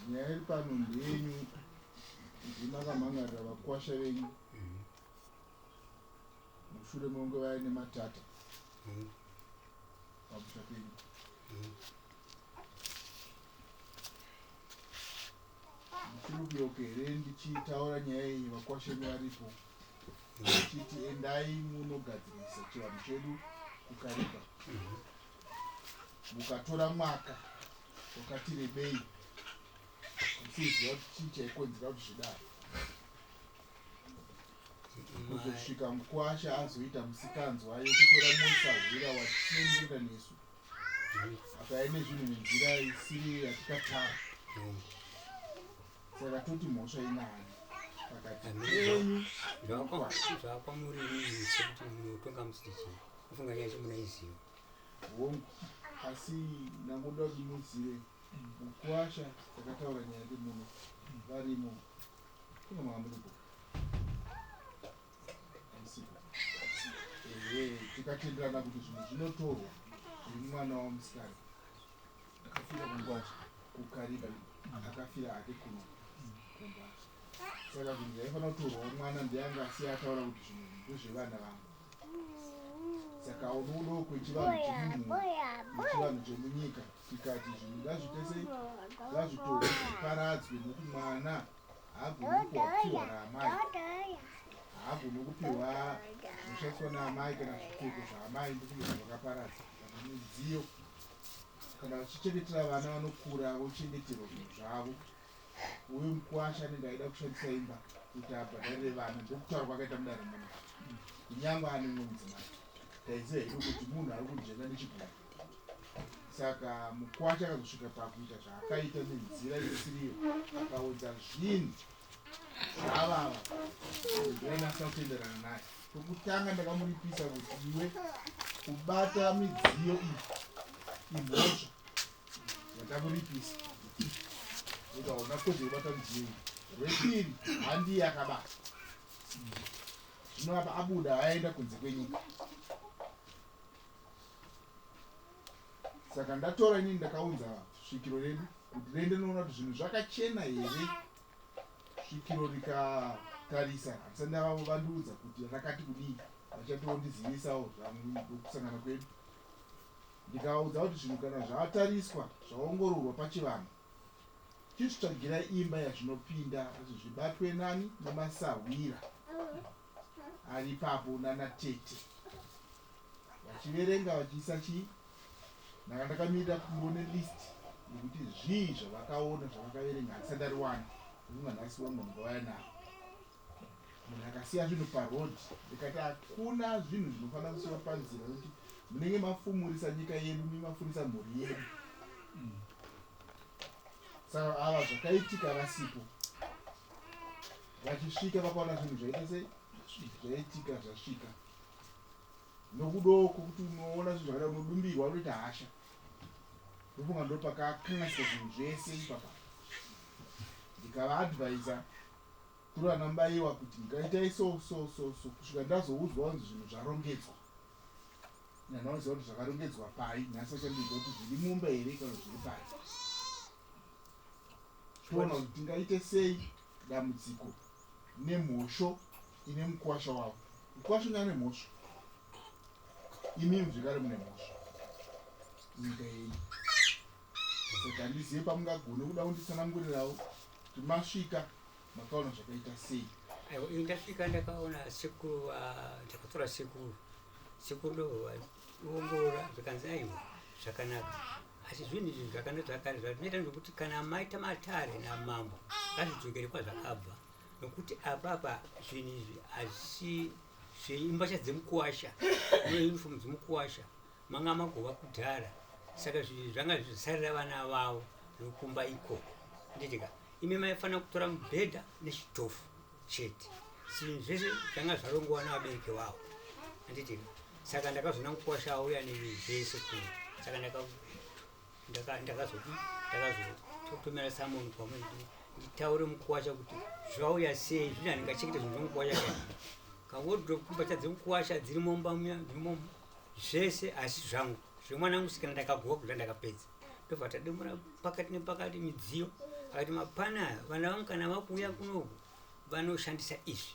Nyaya iri pano ndeyenyu, ndimakamhangarira vakwasha venyu mushure mekunge vaine matata pamusha penyu. Muchiri kuyeuka here ndichitaura nyaya iyi vakwasha venyu varipo ndichiti endai munogadzirisa chivanhu chedu kuKariba mukatora mwaka wakati rebei muchiziva kuti chii chaikonzera kuti zvidaro kuzosvika mukwasha azoita musikanzwa yekutora musahwira watinoenda nesu akauya nezvinhu nenzira isiri yatikatara. Saka toti mhosva inani pakati penyu? Zvakwamuri imimi sekuti munotonga musiti chii, kufunga yacho munaiziva. Hongu, asi ndangoda kuti muzive mukwasha takataura nyaya yake muno varimo kuno maamuripo usiku. Ehe, tikatenderana kuti zvinhu zvinotorwa zviri mwana wamusikana akafira kungwasha kuKariba, akafira hake kuno kumba. Saka zvinhu zvaifanira kutorwawo mwana ndeyanga asiya ataura kuti zvinhu ndezvevana vangu. Saka unodawo kwechivanhu chemunhu nechivanhu chemunyika, tikati zvinhu ngazviite sei, ngazvitorwe zviparadzwe, nekuti mwana haagoni kupiwa pfihwa raamai, haagoni kupiwa zvinoshandiswa naamai kana zvipfeko zvaamai, ndokunge zvavakaparadza kana midziyo. Kana vachichengetera vana vanokura vochengeterwa zvinhu zvavo. Uyu mukwasha anenge aida kushandisa imba kuti abhadharire vana, ndokutaura kwakaita mudare muno. Kunyangwe ane mumwe mudzimai, taiziva hedu kuti munhu ari kunzvenga nechigumbu. Saka mukwasha akazosvika pakuita zvaakaita nenzira isiriyo, akaudza zvinhu zvavava nenzira inasina kutenderana naye. Pekutanga ndakamuripisa kuti iwe kubata midziyo iyi imhosva, ndakamuripisa kuti hauna kodzero kubata midziyo iyi. Rwepiri handiye akabata, zvino apa abuda aenda kunze kwenyika. Saka ndatora inini ndakaunza svikiro redu kuti riende noona kuti zvinhu zvakachena here. Svikiro rikatarisa, handisati ndavandiudza kuti rakati kudii, vachatondizivisa zvakusangana kwedu. Ndikavaudza kuti zvinhu kana zvatariswa zvaongororwa pachivanhu, chizvitsvagirai imba yazvinopinda kuti zvibatwe nani nemasahwira ari ipapo nanatete vachiverenga vachiisa chii. Ndanga ndakamirira kuti ndione list yekuti zvii zvavakaona zvavakaverenga, handisati ndariwana. Ndofunga nhasi vangu ndingauya naro. Munhu akasiya zvinhu paroad, ndikati hakuna zvinhu zvinofanira kusiwa panzira nekuti munenge mafumurisa nyika yedu, mimafurisa mhuri yedu. Saka ava zvakaitika vasipo, vachisvika vakaona zvinhu zvaita sei, zvaitika zvasvika nokudawo kwokuti unoona zvinhu zvakadai unodumbirwa, unoita hasha. Ndofunga ndopakakanganisika zvinhu zvese ipapa. Ndikavaadvisa kuri vana Mubaiwa kuti ngaitai so so so so kusvika ndazoudzwa kunzi zvinhu zvarongedzwa. Ndanoziva kuti zvakarongedzwa pai nhasi vachandiudza kuti zviri mumba here kana zviri pai, toona kuti tingaite sei dambudziko nemhosho ine mukwasha wavo. Mukwasha unge ane mhosva, imimi zvekare mune mhosva nyika yenyu. Saka handizive pamungagone kuda kunditsanangurirawo kuti masvika makaona zvakaita sei. Aiwa, ini ndasvika ndakaona sekuru, ndakatora sekuru, sekuru ndovaongorora, zvikanzi aiwa zvakanaka, asi zvinhu izvi zvakanaka zvakare zvazvinoita ndezvekuti kana maita matare namambo ngazvidzokere kwazvakabva. Nokuti apapa zvinhu izvi hazvisi zvembatya dzemukuwasha neuniform dzemukuwasha manga magova kudhara saka zvinhu zvanga zvisarira vana vavo zvekumba ikoko nditika imi maifanira kutora mubhedha nechitofu chete zvinhu zvese zvanga zvarongwa navabereki vavo handitika saka ndakazoona mukuwasha auya nezvinhu zvese kuno saka ndakazodii ndakazotomera samoni kwamwe nditaure mukuwasha kuti zvauya sei zvino handingachengete zvinhu zvemukuwasha ka kawodrop mbatya dzemukuwasha dziri mumba muya dzirimo zvese asi zvangu zvemwana musikana ndakagova kudya ndakapedza ndobva tadimura pakati nepakati midziyo akati mapana aya vana vangu kana vakuuya kunoku vanoshandisa izvi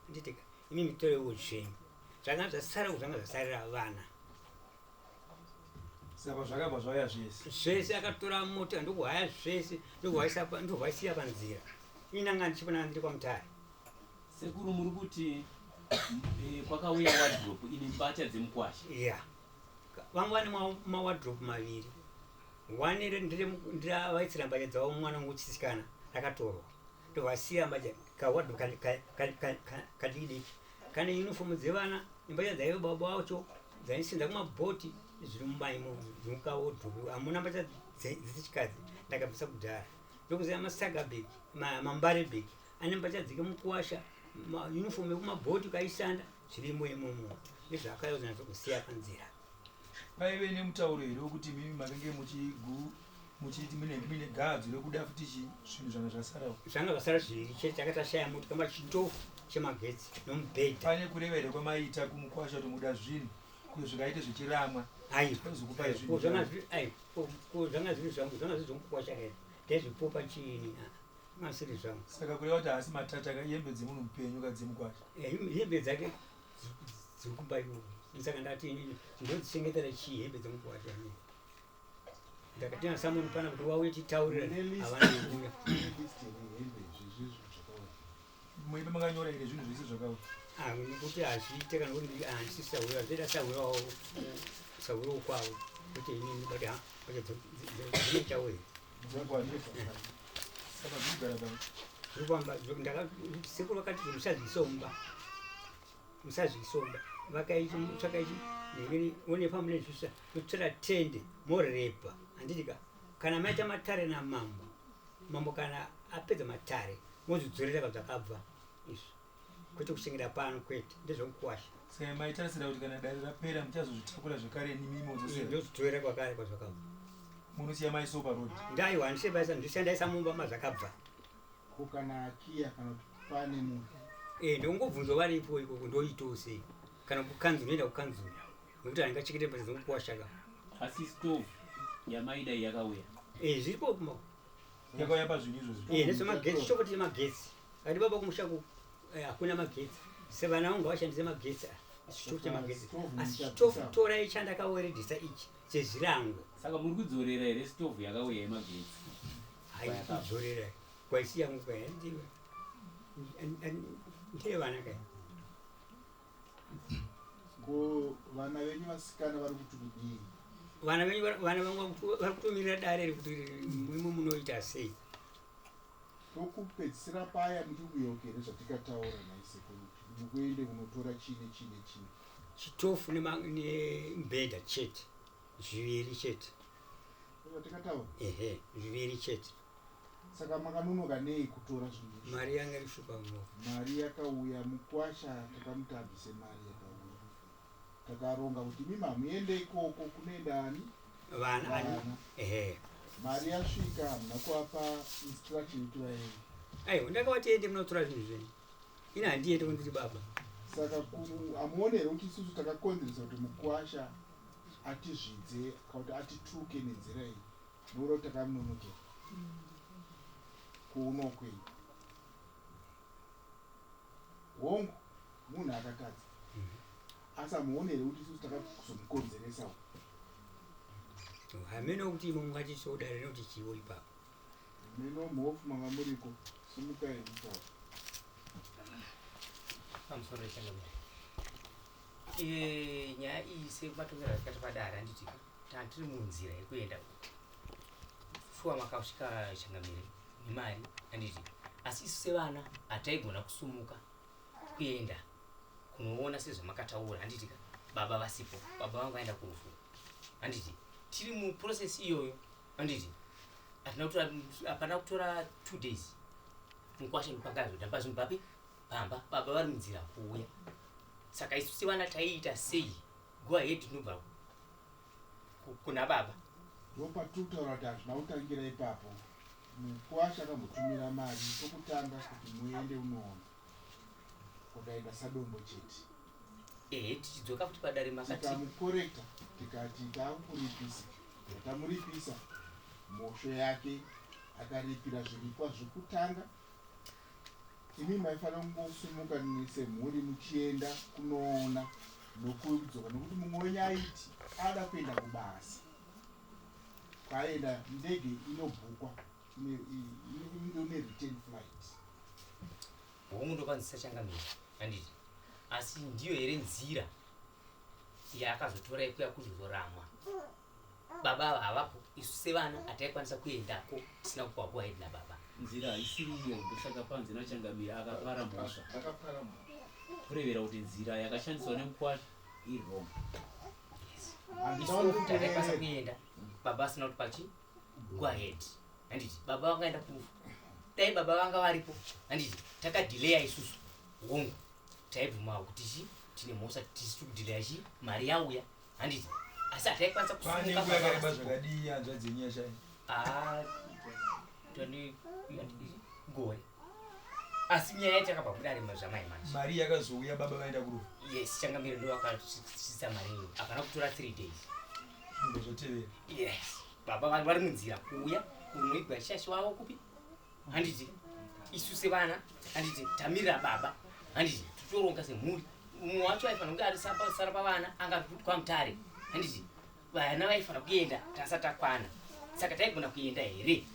nditika imi mitorewo zvenyu zvanga zvasara zvanga zvasarira vana Saka zvakabva zvauya zvese. Zvese akatora mota ndokuhaya zvese ndokuvaisiya panzira. Ini ndanga ndichipona ndiri kwaMutare. Sekuru muri kuti eh, kwakauya wardrobe ine mbatya dzemukwasha. Yeah. Vanga vane mawardrobe maviri. One ndiravaisira mbatya dzavo mwana wangu wechisikana rakatorwa. Ndovasiya mbatya kawardrobe kadiki kane uniform dzevana mbatya dzaive baba wacho dzaisenza kumabhoti zviri mumba imo mukaodhuku hamuna mbatya dzechikadzi ndakabvisa kudhara ndokuziva masaga bag mambare bag ane mbatya dzeke mukuwasha uniform yekumabhoti kaishanda zvirimo imomo ndizvaakayozana nazvo panzira Paive nemutauro here wekuti imimi makange muchigu muchiti mune mune gadzo rekuda futi chi zvinhu zvanga zvasarawo? Zvanga zvasara zviviri chete tanga tashaya moto kamba chitofu chemagetsi nomubhedha. Pane kureva here kwamaiita kumukwasha kuti muda zvinhu kuti zvingaite zvichiramwa Aiwa. Ozokupai zvinhu Ko zvanga zvangu. zviri aiwa ko ko zvanga zviri zvangu zvanga zviri zvomukwasha here ndaizvipopa chiini ah, zvanga zvisiri zvangu. Saka kureva kuti haasi matata ka ihembe dzemunhu mupenyu ka dzemukwasha. Eh, hembe dzake dziri kumba ikoko saka ndati inini ndodzichengetera chii hembe dzemukuwasha inini ndakati nasamoni pana kuti wauye titaurira havana kuuya Muipe makanyora here zvinhu zvese zvakauya? Ah, nekuti hazviite kana kuti handisi sahwira zvoita sahwira wavo sahwira wokwavo kuti inini but ha dzinoitawo here Saka zvinogara pano. Zviri kwamba sekuru vakati musazviise mumba musazvisomba vakaitsvaka ichi onepa mune zvisa motsvera tende morepa handiti ka kana maita matare namambo mambo kana apedza matare mozvidzorera kwazvakabva izvi kwete kuchengeta pano kwete ndezvekukwasha Saka maitarisira kuti kana dare rapera muchazozvitakura zvekare nimi modzosera. Ndozodzorera kwakare kwazvakabva. Munosiya maiso paroad. Ndaiwa handisiye paisa ndisiya ndaisa mumba mazvakabva. Ko kana akiya kana kuti pane munhu. Eh ndongobvunzwa varipo ikoko ndoitawo sei kana kukanzuru ndoenda kukanzuru nekuti handingachengete mbatya dzangu ka. Asi stove yamaida yakauya. Eh zviripo kuma. Yakauya pazvinhu izvozvo. Eh nezvemagetsi chokoti chemagetsi. Kati baba kumusha ku eh, hakuna magetsi. Sevana vangu ngavashandise magetsi aya. Chitofu chemagetsi. Asi chitofu torai chandakaweredhesa ichi chezvirango. Saka muri kudzorera here stove yakauya yemagetsi? Haikudzorera. Kwaisi yangu kaya ndiwe. Ndiye vana kaya. Ko vana venyu vasikana vari kuti kudii? Vana venyu vana vangu vari kutomirira dare rekuti imwe munoita sei? Pokupedzisira paya muchiri kuyeuka here zvatikataura nhai sekuru kuti mukuende kunotora chii nechii nechii? Chitofu nemubhedha chete zviviri chete. Ndozvatikataura? Ehe zviviri chete. Saka makanonoka nei kutora zvinhu izvi? Mari yanga iri shupa mumaoko. Mari yakauya mukwasha takamuti abvise mari yakauya. Takaronga kuti imimi hamuende ikoko kunoenda ani? Vana. Vana. Ehe. Mari yasvika hamuna kuvapa instruction kuti vaende. Aiwa ndakavati ende munotora zvinhu zvenyu. Ini handiende kundiri baba. Saka hamuone here kuti isusu takakonzeresa kuti mukwasha atizvidze kana kuti atituke nenzira iyi? Nokuda kuti takamunonokera kuuno kwenyu. Hongu, munhu akatadza. Asi hamuone here kuti isusu takazomukonzeresawo? Hameno kuti imwe mungati sodare nekuti chiwo ipapo. Hameno mhofu manga muriko, simukai mutaure. Pamusoro rechangamire. Eh, nyaya iyi sematongerwo atikaita padare handiti tanga tiri munzira yekuenda uko. Shuwa makasvika changamire nemari handiti. Asi isu sevana hataigona kusumuka kuenda kunoona sezvamakataura, handitika? Baba vasipo, baba vangu vaenda kurufu, handiti? Tiri muprocess iyoyo, handiti? Hatina kutora, hapana kutora 2 days, mukwasha ndopakazodhamba zvinhu papi? Pamba. Baba vari munzira kuuya. Saka isu sevana taiita sei? Go ahead tinobva kuna baba. Ndopatiri kutaura kuti hazvina kutangira ipapo. Mukwasha akambotumira mari pokutanga kuti muende unoona, kudaenda sadombo chete. Ehe, tichidzoka futi padare makati Tikamukorekta, tikati taakukuripisa. Tamuripisa mhosho yake, akaripira zviripwa zvekutanga. Imi maifanira kungosumuka semhuri muchienda kunoona nokudzoka, nokuti mumwe wenyu aiti ada kuenda kubasa. Kwaenda ndege inobhukwa, ine return flight. Hongu, ndopanzisa changamire, handiti? Asi ndiyo here nzira yaakazotora yekuya kuzozoramwa? Baba ava havapo, isu sevana hataikwanisa kuendako tisina kupiwa go ahead nababa. Nzira haisiri iyo, ndosaka panzi nachangamire akapara mhosva. Akapara mhosva. Kurevera kuti nzira yakashandiswa nemukwasha iwrong. Isu futi hataikwanisa kuenda baba asina kuti pachi go ahead, handiti? Baba vangaenda kurufu, dai baba vanga varipo, handiti? Takadhileya isusu, hongu, taibvumawo kuti chi tine mhosva, tisi tikudhileya chi mari yauya, handiti? Asi hataikwanisa Pane kusimuka nguva baba yakareba vasipo. zvakadii hanzvadzi yenyu yashaya? Ah, 20 gore, asi nyaya yatakabva kudare zvamai manje. Mari yakazouya baba vaenda kurufu? Yes, changamire, ndo vakasvitsa mari iyo, hapana kutora 3 days. Zvinobva zvotevera. Yes, baba vari munzira kuuya kunoigwa shashi wavo kupi, handiti? Isu sevana, handiti, tamirira baba, handiti? Totoronga semhuri. Mumwe wacho aifanira kunge ari sara pavana, anga kwamutare, handiti? Vana vaifanira kuenda tasati takwana. Saka taigona kuenda here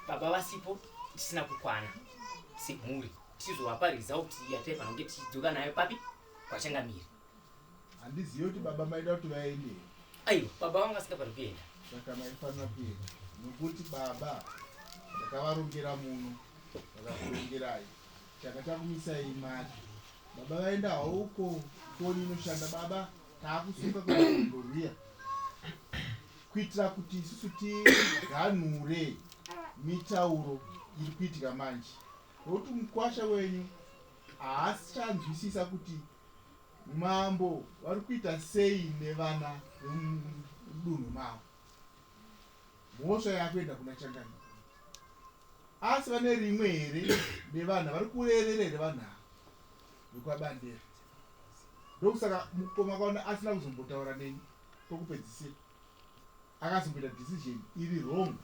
baba vasipo, tisina kukwana semhuri, tichizovapa result yataifanira kunge tichidzoka nayo papi? Kwachangamire. Handizivi kuti baba maida kuti vaende here? Aiwa, baba vanga vasingafaniri kuenda. Saka maifanira kuenda, nokuti baba ndakavarongera muno, vakakurongerai chaka chakumisai mari. Baba vaenda hauko, foni inoshanda, baba taakusunga kuendo rwiya, kuitira kuti isusu tiganhure mitauro iri kuitika manje, nokuti mukwasha wenyu haasichanzwisisa kuti mambo vari kuita sei nevana vemudunhu mavo. Mhosva yakuenda kuna changamire, asi vane rimwe here nevana vari kurerera here vanhu ava vekwaBandera? Ndokusaka mukoma kaona asina kuzombotaura neni pokupedzisira, akazomboita decision iri wrong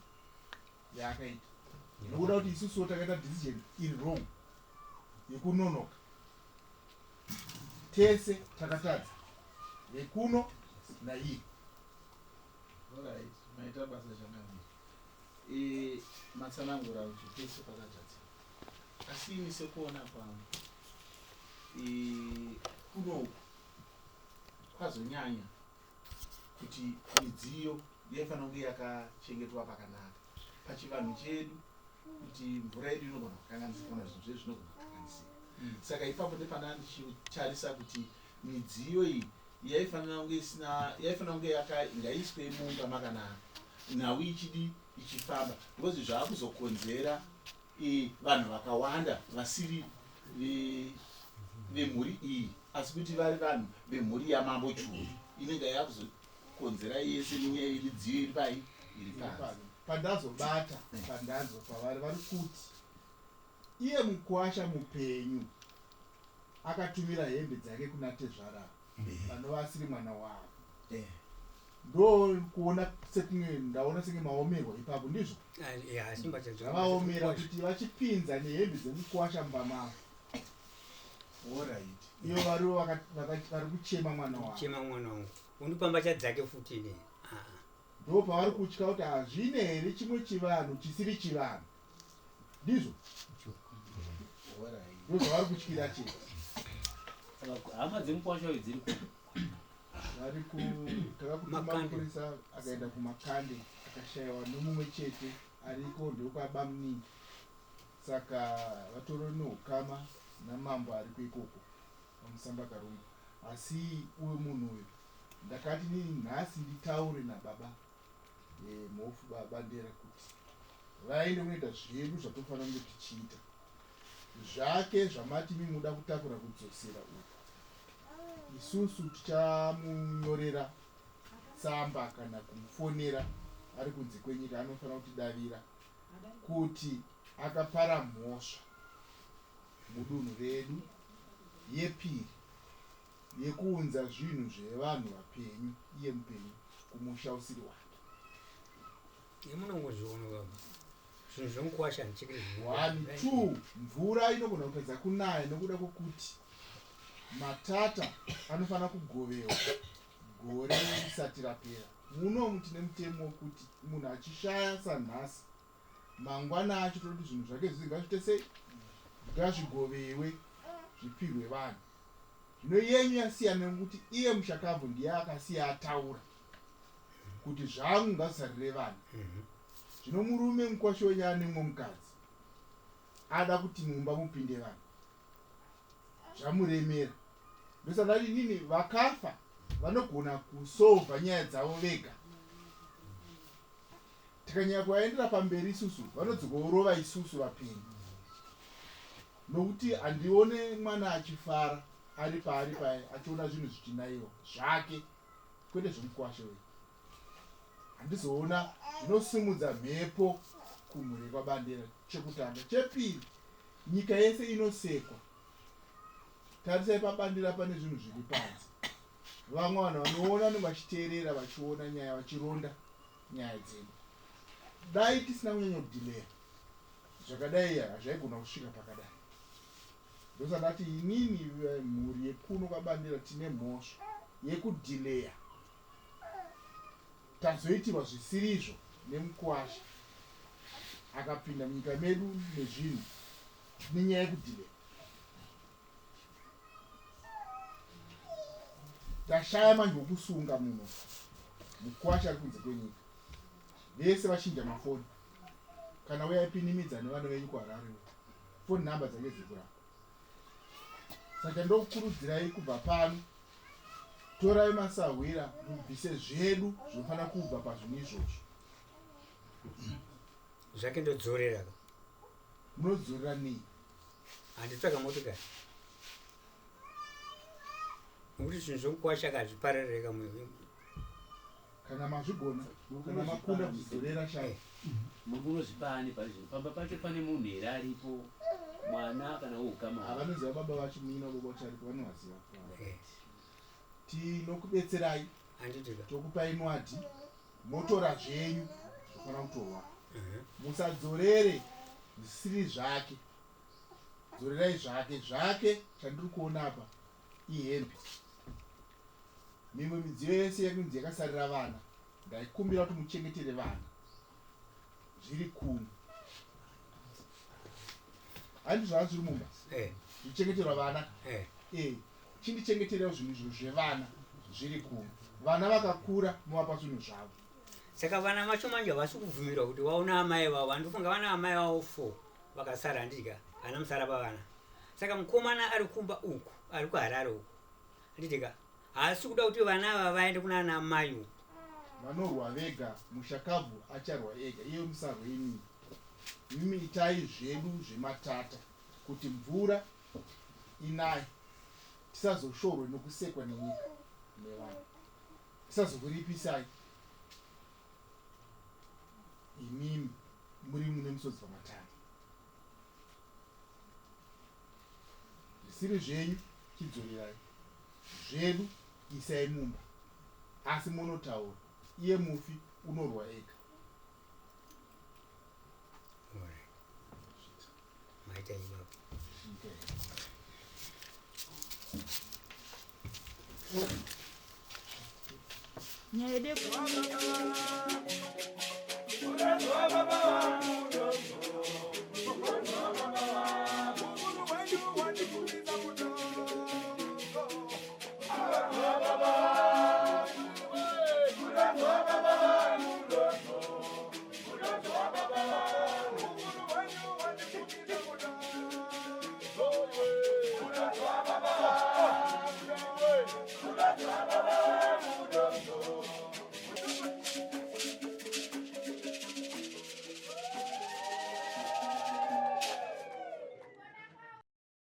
yaakaita, nokuda kuti isusuwo takaita decision iri wrong yekunonoka. Tese takatadza, vekuno naiye. Alright, maita basa changamire. Matsanangura kuti pese pakatadza, asi ini sekuona kwangu, kunoku kwazonyanya kuti midziyo yaifanira kunge yakachengetwa pakanaka pachivanhu chedu, kuti mvura yedu inogona kukanganisika kana zvinhu zvedu zvinogona kukanganisika. Saka ipapo ndepana ndichitarisa kuti midziyo iyi yaifanira kunge isina, yaifanira kunge yaka ngaiswe mumba makanaka, nhau ichidi ichifamba, because zvaakuzokonzera vanhu vakawanda vasiri vemhuri iyi, asi kuti vari vanhu vemhuri yamambo Churu, inenge yakuzokonzera yese nenyaya yemidziyo iri pai, iri panze. Pandazobata, pandanzwa pavari, vari kuti iye mukwasha mupenyu akatumira hembe dzake kuna tezvara vanova asiri mwana wavo. Ndo kuona sekunge ndaona senge maomerwa ipapo, ndizvo? Asi mbatya. Zvavaomera kuti vachipinza nehembe dzemukwasha mumba mavo. Alright. Iyo varivo vari kuchema mwana wavo. Chema mwana wangu, undipa mbatya dzake futi ne. Ndo pavari kutya kuti hazvine here chimwe chivanhu chisiri chivanhu, ndizvo? Alright. Ndo zvavari kutyira chete. Saka hama dzemukwasha uyu dziri kupi? Vari ku takakutuma Makande. mapurisa akaenda kumakande, akashayiwa nomumwe chete ariko, ndokwabamunini. Saka vatori neukama namambo ariko ikoko pamusamba Karumba. Asi uyu munhu uyu ndakati nini nhasi nditaure nababa Mhofu Bandera kuti vaende kunoita zvedu zvatofanira kunge tichiita. Zvake zvamati imi muda kutakura kudzosera uku, isusu tichamunyorera tsamba kana kumufonera ari kunze kwenyika, anofanira kutidavira kuti akapara mhosva mudunhu redu yepiri yekuunza zvinhu zvevanhu vapenyu iye mupenyu kumusha usiri wake. Yemunongozviona baba, zvinhu zvemukwasha handichekeri. 1 2 mvura inogona kutadza kunaya nokuda kwokuti matata anofanira kugovewa gore risati rapera. Munomu tine mutemo wekuti munhu achishaya sanhasi, mangwana acho toti zvinhu zvake zvese ngazviite sei, ngazvigovewe zvipirwe vanhu. Zvino yenyu yasiyana nekuti iye mushakabvu ndiye akasiya ataura kuti zvangu ngazvisarire vana. Zvino murume mukwasha wenyu ane mumwe mukadzi ada kuti mumba mupinde vanhu, zvamuremera. Ndosaka ndati inini vakafa vanogona kusolva nyaya dzavo vega. Tikanyanya kuvaendera pamberi isusu vanodzokorova isusu vapenyu, nokuti handione mwana achifara ari paari paye achiona zvinhu zvichinaiwa zvake kwete zvemukwasha uyu. Handizoona zvinosimudza mhepo kumhuri kwaBandera. Chekutanga. Chepiri, nyika yese inosekwa. Tarisai paBandera pane zvinhu zviri panze. Vamwe vanhu vanoona vanenge vachiteerera vachiona nyaya vachironda nyaya dzedu. Dai tisina kunyanyodhileya zvakadai hazvaigona kusvika pakadai. Ndosaka ndati inini mhuri yekuno kwaBandera tine mhosva yekudhileya. Tazoitirwa zvisirizvo nemukwasha akapinda munyika medu nezvinhu nenyaya yekudhileya. Tashaya manje wokusunga munhu mukwasha ari kunze kwenyika. Vese vachinja mafoni. Kana uya aipinimidza nevana venyu kuHarare uya, foni number dzake dziri kuramba. Saka ndokukurudzirai kubva pano, torai masahwira mubvise zvedu zvinofanira kubva pazvinhu izvozvo. Zvake ndodzorera ka. Munodzorera nei? Handitsvaga motokari. Nokuti zvinhu zvokukwasha kazvipararira kamwe. Kana mazvigona, kana makunda kuzvidzorera chai. Muri kunozvipa ani pari zvino? Pamba pacho pane munhu here aripo? Mwana kana woukama? Havanoziva baba vacho, muina baba vacho aripo, vanovaziva. Tinokubetserai, tokupai nwadhi, motora zvenyu zvofanira kutorwa. Musadzorere zvisiri zvake. Dzorerai zvake. Zvake chandiri kuona apa ihembe. Mimwe midziyo yese yakunzi yakasarira vana, ndaikumbira kuti muchengetere vana zviri kuno. Handi zvava zviri mumba zvichengeterwa vana. Chindichengeterera zvinhu izvo zvevana zviri kuno. Vana vakakura movapa zvinhu zvavo. Saka vana vacho manje havasi kubvumirwa kuti vaona amai vavo. Handifunga vana amai vavo 4 vakasara, handidya hana musara pavana. Saka mukomana ari kumba uku, ari kuHarare uku, handidya haasi kuda kuti vana ava vaende kuna ana amai uku. Vanorwa vega, mushakabvu acharwa ega, iye musarwe imimi. Imimi itai zvedu zvematata kuti mvura inaye, tisazoshorwe nokusekwa nenyika nevanhu. Tisazokuripisai imimi muri mune musodzi pamatare. Zvisiri zvenyu chidzorerai, zvedu isai mumba, asi munotaura iye mufi unorwa ega. Maita ibaba. Nyaya yedu Baba, Baba.